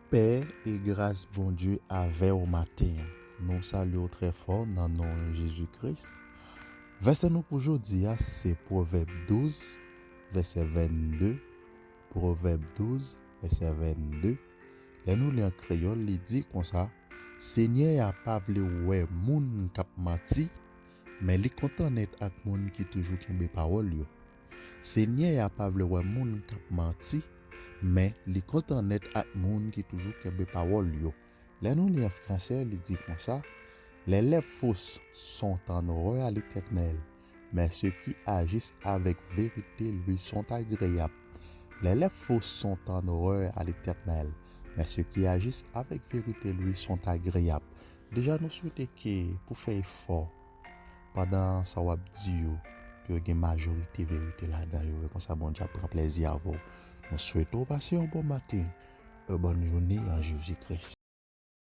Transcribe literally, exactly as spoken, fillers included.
Lapè e gras Bondye avè w maten an. Nou salye w trè fò nan non Jezi Kris. Vèsè nou pou jodi a se Pwovèb douz, vèsè vennde. Pwovèb douz, vèsè vennde. Lè nou li an kreyòl, li di konsa: Senyè a pa vle wè moun k ap manti, men li kontan nèt ak moun ki toujou kenbe pawòl yo. Senyè a pa vle wè moun k ap manti, men li kontan nèt ak moun ki toujou kenbe pawòl yo. Lè nou li an fransè, li di konsa: Les lèvres fausses sont en horreur à l'Éternel, mais ceux qui agissent avec vérité lui sont agréables. Les lèvres fausses sont en horreur à l'Éternel, mais ceux qui agissent avec vérité lui sont agréables. Deja, nou swete ke pou fè efò pandan sa w ap di yo, ke yo gen majorite verite ladan yo, e konsa Bondye ap pran plezi avè w. Nou swete w pase yon bon maten, yon bòn jounen an Jezi Kris.